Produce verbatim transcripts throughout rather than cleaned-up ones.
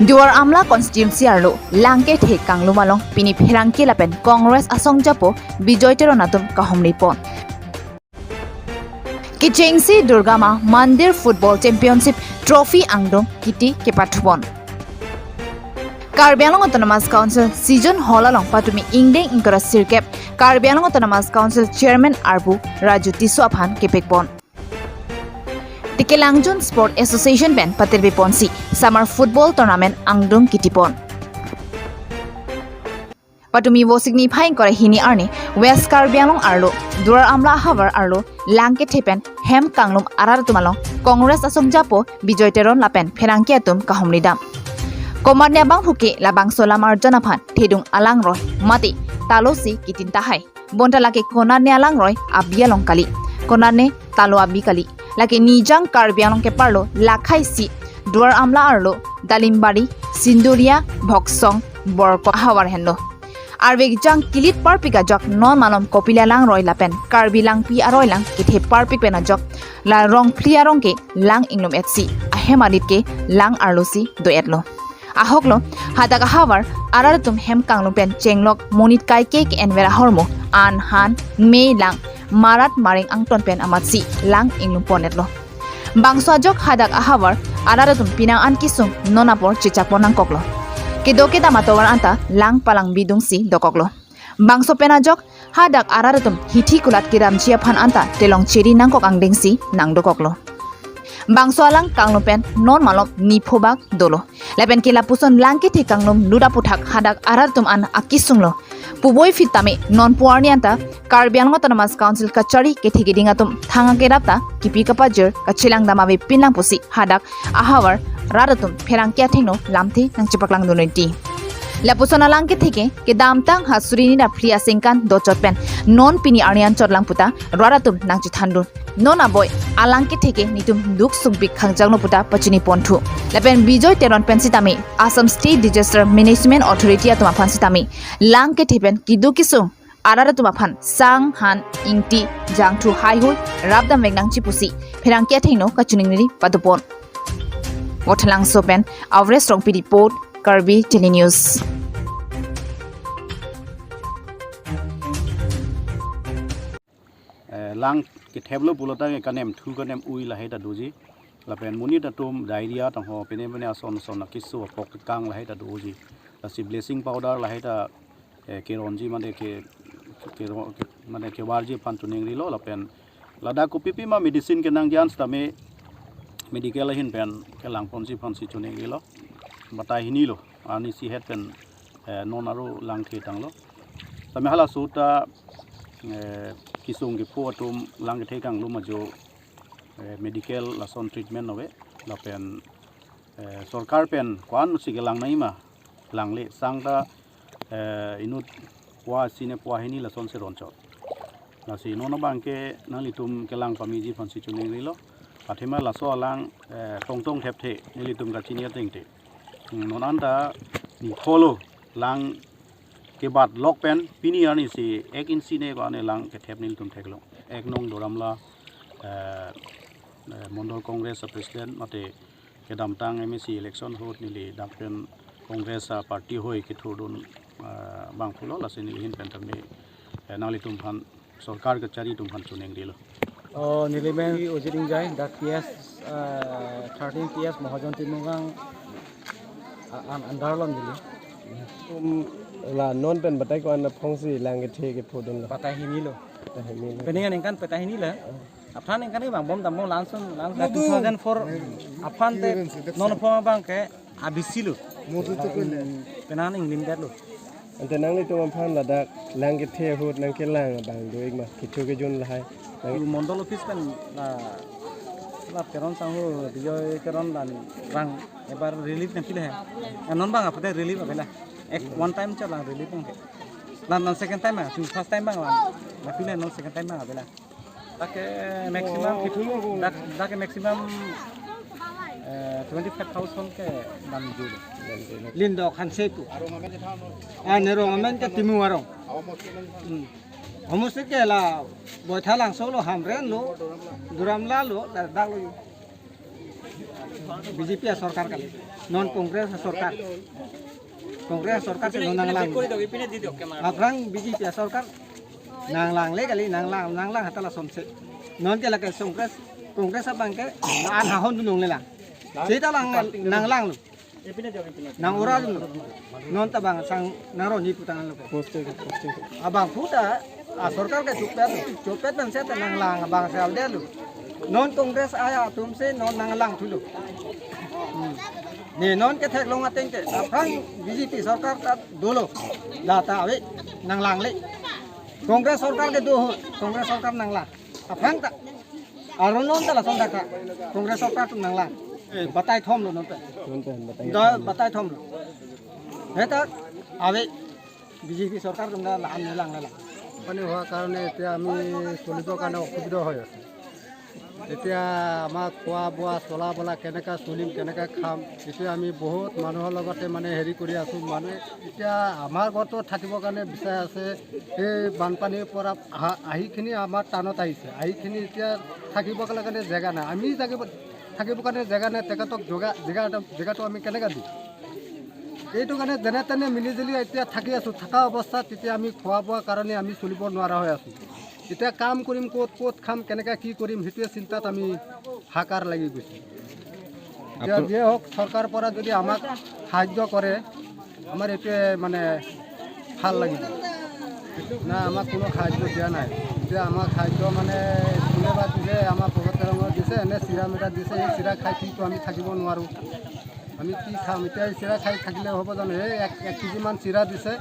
Duar Amla constituency arlo lang kethe kanglum along pini pherangke lapen Congress asongjapo Bijoy Teron atum kahumri pon. Kechengsi Durga Ma Mandir Football Championship Trophy angdung kiti kepathupon. Karbi Anglong Autonomous Council Session Hall along patumi ingdeng ingkoi ra sirkep Karbi Anglong Autonomous Council Chairman arpu Raju Tisso aphan kepekpon. Tikelangjun Sport Association pen patirpi ponsi Summer Football Tournament angdung kitipon. Patumi Vosik niphai ingkoi ra hini arni West Karbi Anglong arlo Duar Amla ahavar arlo lang kethe pen hem kanglum arat atum along Congress asongjapo Bijoy Teron lapen pherangke atum kahumri dam. Komatne abang phuke labangso lam arjan aphan thedung alangroi mate talosi kitin tahai. Bonta lake konatne alangroi abi along kali, konatne talo abi kali. Lake Nijang Karbi Anglong keparlo lakhai si Duar Amla arlo Dalimbari, Sinduria, Bhoksong, Borkok ahavar henlo. Arve kejang kilit parpik ajok non malom kopili alangroi lapen Karbi Langpi aroi lang kethe parpik pen ajok la rong phli arong ke lang inglum etsi ahem alit ke lang arlosi do-etlo. Ahoklo, hadak ahavar arat atum hem kanglum pen chenglok monit kaike ke-enver ahormu an han me lang marat maring angton pen amatsi lang inglum pon-etlo. Bangso ajok hadak ahavar arat atum penang an kesung non apor chechak pon nangkoklo. Kedo kedam atovar anta lang palang bidungsi dokoklo. Bangso pen ajok hadak arat atum hithi kulat kedamji aphan anta telong cheri nangkok angdengsi nangdokoklo. Bangso alang kanglum pen non malom nipho bak dolo. Lapen ke lapuson lang kethe kanglum lut aputhak hadak arat atum an akesunglo. Puboi phit tame nonpu arni anta Karbi Anglong Autonomous Council kachari kethe keding atum thang akerap ta kipi kapajir kachelang dam avepin lang pusi hadak ahavar rat atum pherangke athengno lamthe nangchepaklang dun rinti. Lapuson alang kethe ke kedamtang ha suri hini ra phli asengkan dochot pen non pini arni anchot lang puta rat atum nangchethandun. Non aboi alang kethe ke netum duk sungpik khangjanglo puta pachini ponthu. Lapen Bijoy Teron pen sitame Assam State Disaster Management Authority atum aphan sitame lang kethe pen keduk kesung arat atum aphan sang han ingti jangthu haihui rapdam vek nangji pusi pherangke athengno kachiningri padopon. Vothatlangso pen Avres Rongpi report, Karbi Daily News. Eh, lang ketheplo pulo tangte kanem thu kanem ui lahai ta doji. Lapen monit atum diarrhea tangho pine pine ason ason akisu apok kang lahai ta doji. Lasi bleaching powder lahai ta eh, keronji mane ke, ke, ke mane kevarji aphan chiningrilo lapen ladak kopipi ma medicine kenangji an sitame medical ahin pen kelangponji aphansi chiningrilo. Batai hinilo arnisi het pen eh, non aro langthe tanglo. Tame halaso ta eh, kesung kepho atum lang kethe kanglum ajo eh, medical lason treatment ave lapen eh, sorkar pen ko-ansi kelang nangji ma langle sangta eh, inut pua isi ne pua hini lasonsi ronchot. Lasi non abang ke nanglitum kelang pamiji aphansi chiningrilo. Athema laso alang eh, tongtong thepthe nelitum kachini atengte. Hmm, non anta nipholo lang kebat lok pen pini arnisi ek insi ne ko-an lang kethep nelitum theklong. Ek nong Duar Amla eh, eh, Mondol Congress a President mate kedamtang M A C election ahut neli dak pen Congress a party hoi kethurdun eh, abang pulo lasi neli ahin pen tame eh, nanglitum aphan sorkar kachari atum aphan chiningrilo. Oh, neli men Ojit Ingjai, dak P S, eh, thirteen P S Mahajon Timung Gang, ah, an, under lo neli. Um, la non pen batai ko-an aphongsi lang kethe kephudunlo. Batai hinilo. Batai hinilo. Pening aningkan batai hinilo. Aphan ningkan ke bang bom dambom langsung, langsung two thousand four aphan te non phong abang ke abisi lo. Motu tu pun. Penan inglim det lo. Ante nanglitum aphan ladak lang kethe ahut nangkelang abang do-ik ma, kecho kejun lahai. Nang- Mondol office pen la, la Teron sangho Bijoy Teron dan rang ebar relief nangpi lahai. Non bang apde relief avela. Ek one time cha lang relief nangke. Lan non second time ah, first time bang lang. Nangpi lahai non second time bang avela. Dak ke maximum, dak, dak ke maximum eh, twenty five thousand ke dam dulu. Lindo khan sepu. Ah, nerong amen ke Timung arong. Hmm. Homo se ke la Boithalangso lo, Hamren lo, Duar Amla lo, dak, dak lo yu. B J P asorkar kali. Non Congress asorkar. Congress asorkar si non nanglang. Aphrang B J P asorkar nanglangle kali, nanglang, nanglang hatala somse. Non ke lake Congress, Congress abang ke an hahon dunong lelang. Sita lang nanglanglo. Nang ura dun. Non tabang sang nang roni putang lo. Poste ke, poste ke. Abang puta, asorkar ke chupet, chupet nang seta nanglang abang sel delu. Non Congress aya atum si non nanglang thulo. Hmm. Ne non ke theklong ateng ke, aphrang B J P sorkar ta dolo. Data ave nanglangle. Congress sorkar ke do, Congress sorkar nanglang. Aphrang ta. Aron non ta lason ta ka. Congress sorkar atum nanglang. Eh, batai thomlo non ta. Non ta, batai Da thomlo. Batai thomlo. Heta ave B J P sorkar atum ta la-an nelang nelang. পানী হোৱাৰ কাৰণে এতিয়া আমি চলিবৰ কাৰণে অসুবিধা হৈ আছে। এতিয়া আমাৰ খোৱা বোৱা, চলা বলা, কেনেকা চলিম, কেনেকা খাম, এতিয়া আমি বহুত মানুহৰ লগতে মানে হেৰি কৰি আছো। মানুহে এতিয়া আমাৰ ঘৰতো থাকিবৰ কাৰণে বিচাৰি আছে। এই বানপানীৰ পৰা আহা, আহিখিনি আমাৰ টানত আহিছে, আহিখিনি এতিয়া থাকিবৰ কাৰণে জেগা নাই। আমি থাকিব, থাকিবৰ কাৰণে জেগা নাই, তেখেতক জেগা, জেগা এটা, জেগাটো আমি কেনেকে দিম? এইটো কাৰণে যেনে তেনে মিলি জুলি এতিয়া থাকি আছো। থকা অৱস্থাত তেতিয়া আমি খোৱা বোৱাৰ কাৰণে আমি চলিব নোৱাৰা হৈ আছো। এতিয়া কাম কৰিম ক'ত, ক'ত খাম, কেনেকে কি কৰিম, সেইটোৱে চিন্তাত আমি হাকাৰ লাগি গৈছে। এতিয়া আপুনি যিয়ে হওক, চৰকাৰৰ পৰা যদি আমাক সাহায্য কৰে, আমাৰ এইটোৱে মানে ভাল লাগিব। না, আমাক কোনো সাহায্য দিয়া নাই। এতিয়া আমাক সাহায্য মানে স্কুলে বা দিলে, আমাৰ পকেট তেৰঙৰ দিছে, এনে চিৰা মিৰা দিছে, এই চিৰা খাই কিন্তু আমি থাকিব নোৱাৰোঁ। আমি কি খাম? এতিয়া এই চিৰা খাই থাকিলে হ'ব জানো? এই এক, এক কেজিমান চিৰা দিছে,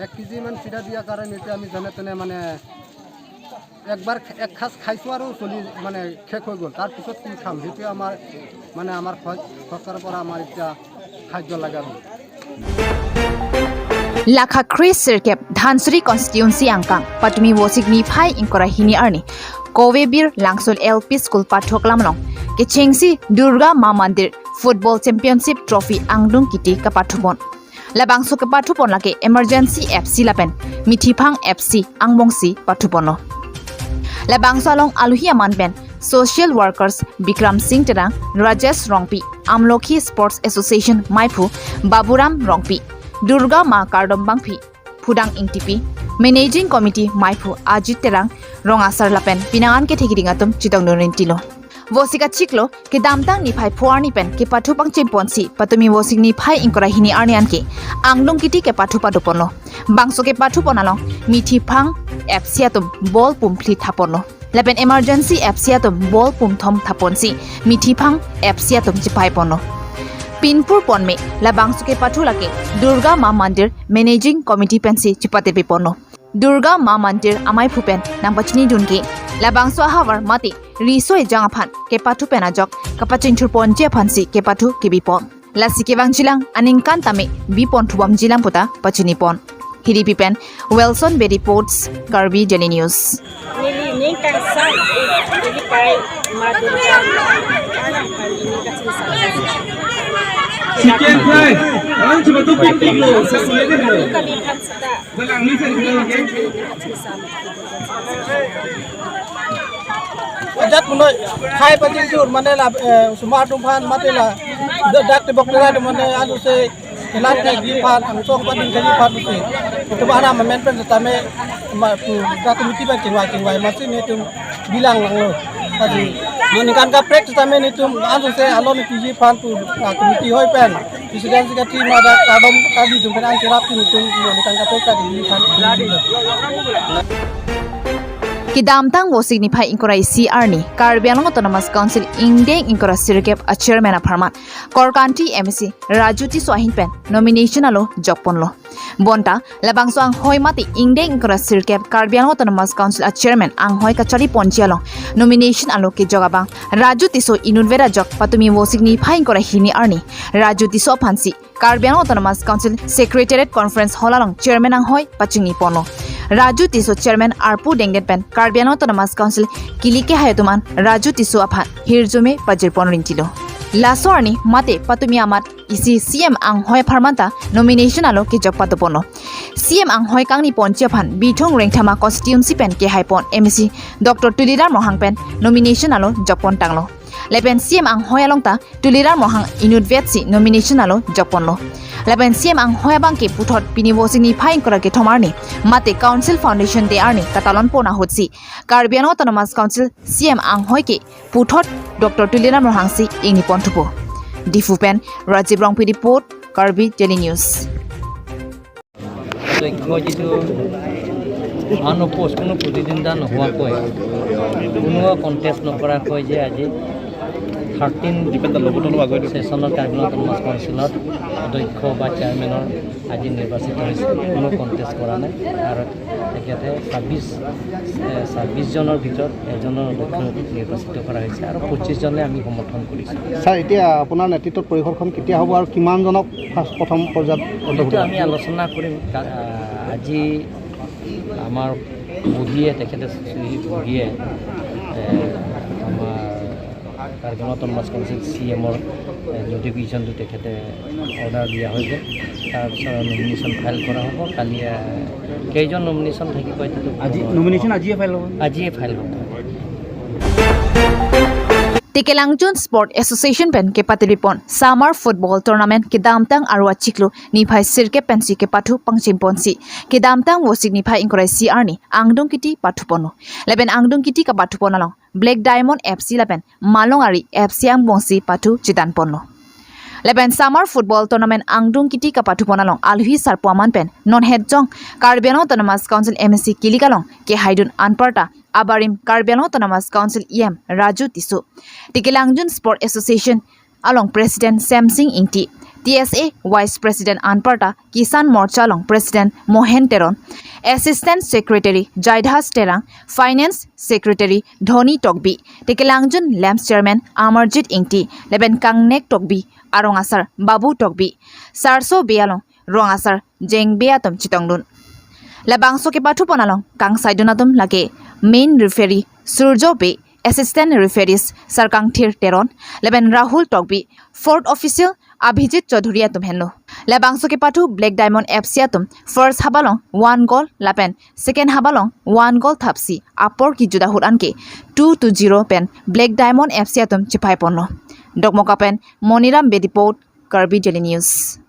এক কেজিমান চিৰা দিয়াৰ কাৰণে এতিয়া আমি যেনে তেনে মানে একবাৰ খা-, এক সাঁজ খাইছোঁ আৰু চলি মানে শেষ হৈ গ'ল। তাৰ পিছত কি খাম? সেইটোৱে আমাৰ মানে আমাৰ খ-, চৰকাৰৰ পৰা আমাৰ এতিয়া সাহায্য লাগে আৰু। Lakha kre sirkep Dhansiri constituency angkang patumi Vosik niphai ingkoi ra hini arni Kovebir Langsol L P School pathoklam along kechengsi Durga Ma Mandir Football Championship Trophy angdung kiti kepathupon. Labangso kepathupon lake Emergency F C lapen Mithiphang F C angbongsi pathuponlo. Labangso along aluhi aman pen social workers Bikram Singh Terang, Rajesh Rongpi, Amlokhi Sports Association maiphu Baburam Rongpi, Durga Ma Kardom Bangphi, Phudang Ingtipi, Managing Committee maiphu Ajit Terang, Rongasar lapen pinangan kethekiding atum chetongdun rintilo. Vosik achiklo kedamtang niphai pho arni pen kepathu pangchimponsi patumi Vosik niphai ingkoi ra hini arni anke angdung kiti kepathu padoponlo. Bangso kepathupon along Mithiphang F C atum ball pumphli thaponlo. Lapen Emergency F C atum ball pumthom thaponsi Mithiphang F C atum chepaiponlo. Pinpur ponme labangso kepathu lake Durga Ma Mandir Managing Committee pensi chepate piponlo. Durga Ma Mandir amaiphu pen nangpachinidun ke labangso ahavar mate riso ejang aphan kepathu pen ajok kapachingthurponji aphansi kepathu kebipon. Lasi kevangjilang aningkan tame bipon thubomjilang puta pachinipon. Hiripi pen Wilson Bey reports, Karbi Daily News. Neli ning kangsam, neli kai Ma Durga, neli kachingsam. Chicken fry, ang cuma tumpik tinglo, sesuai deh. Kami, kami phan seta. Ajat punoi, khai pajinjur, mane la, eh, sumar atum phan, mate la, dak tebok tera atum mane, anu se, kelat ke gi phan, angsong pading ke gi phan, mate. Itu mana mamen pen setame, ma, tu, dak miti phan chingwai, chingwai, masi netum bilang langlo. Tadi, meningkatkan prek setame netum, anu se, alon itu gi phan tu, dak miti hoi pen. President Secretary ma dak kadom kadi dum pen angkerap tu netum, meningkatkan prek tadi gi phan. Kedamtang Vosik niphai ingkoi ra isi arni Karbi Anglong Autonomous Council ingdeng ingkoi ra sirkep a chairman apharman Korkanthi M A C Raju Tisso ahin pen nomination alo jokponlo. Bonta labangso anghoi mate ingdeng ingkoi ra sirkep Karbi Anglong Autonomous Council a chairman anghoi kachariponji along nomination alo kejok abang Raju Tisso inutvet ajok patumi Vosik niphai ingkoi ra hini arni Raju Tisso aphansi Karbi Anglong Autonomous Council Secretariat Conference Hall along Chairman anghoi pachingniponlo. Raju Tisso Chairman arpu dengdet pen Karbi Anglong Autonomous Council kelike hai atum an Raju Tisso aphan hirjume pajirpon rintilo. Laso arni mate patumi amat isi C M anghoi apharman ta nomination alo kejok padoponlo. C M anghoi kangniponji aphan Bithung Rengthama constituency pen kehaipon M A C Doctor Tuliram Ronghang pen nomination alo jokpon tanglo. Lapen C M anghoi along ta Tuliram Ronghang inutvetsi nomination alo jokponlo. Lapen C M anghoi abangke puthot pini Vosik niphai ingkoi ra kethom arni mate Council Foundation Day arni katalonpon ahutsi Karbi Anglong Autonomous Council C M anghoi ke puthot Doctor Tuliram Ronghangsi ingniponthupo. Diphu pen Rajiv Rongpi report, Karbi Daily News. অধ্যক্ষ যিটো আনঅপ'জ, কোনো প্ৰতিদ্বন্দ্বিতা নোহোৱাকৈ, কোনো কণ্টেষ্ট নকৰাকৈ যে আজি থাৰ্টিন ছেছনত কাৰ্বি আংলং অট'নমাছ কাউন্সিলত অধ্যক্ষ বা চেয়াৰমেনৰ আজি নিৰ্বাচিত হৈছে, কোনো কণ্টেষ্ট কৰা নাই। আৰু তেখেতে ছাব্বিছ, এ, ছাব্বিছজনৰ ভিতৰত এজনৰ অধ্যক্ষ নিৰ্বাচিত কৰা হৈছে আৰু পঁচিছজনে আমি সমৰ্থন কৰিছোঁ। ছাৰ, এতিয়া আপোনাৰ নেতৃত্বত পৰিষদখন কেতিয়া হ'ব আৰু কিমানজনক ফাৰ্ষ্ট, প্ৰথম পৰ্যায়ত এইটো অন্তৰ্ভুক্ত? আমি আলোচনা কৰিম। কা-, আ, আজি আমাৰ বহিয়ে, তেখেতে শ্ৰী বহিয়ে, এ, আমাৰ কাৰ্বি আংলং অট'নমাছ কাউন্সিল চি এমৰ, এ, নটিফিকেশ্যনটো তেখেতে অৰ্ডাৰ দিয়া হৈ গ'ল। তাৰপিছত নমিনেশ্যন ফাইল কৰা হ'ব। কালি, এ, কেইজন নমিনেশ্যন থাকিব এইটোতো আজি নমিনেশ্যন আজিয়ে ফাইল হ'ব? আজিয়ে ফাইল হ'ব। Tekelangjun Sport Association pen kepatiripon Summer Football Tournament kedamtang aro achiklo niphai sirkep pensi kepathu pangchimponsi kedamtang Vosik niphai ingkoi ra isi arni Angdung Kiti pathuponlo. Lapen Angdung Kiti kapathupon along Black Diamond F C lapen Malong Ari F C angbongsi pathu chedanponlo. Lapen Summer Football Tournament Angdung Kiti kapathupon along alohi sarpo aman pen non hetjong Karbi Anglong Autonomous Council M A C kilik along kehaidun anparta abarim Karbi Anglong Autonomous Council E M Raju Tisso, Tekelangjun Sport Association along President Semsing Ingti, T S A Vice President anparta Kisan Morcha along President Mohen Teron, Assistant Secretary Jaidas Terang, Finance Secretary Dhoni Tokbi, Tekelangjun Lamps Chairman Amarjit Ingti, lapen kangnek Tokbi arong asar Babu Tokbi, Sarso Bey along rong asar Jeng Bey atum chetongdun. Labangso kepathupon along kangsaidun atum lake main referee Surjo Bey, assistant referees Sarkangthir Teron, lapen Rahul Tokbi, fourth official Abhijit Chaudhary atum henlo. Labangso kepathu Black Diamond F C atum first half along one goal lapen second half along one goal thapsi apor kejut ahut anke two to zero pen Black Diamond F C atum chephaiponlo. Dokmoka pen Moniram Bey report, Karbi Daily News.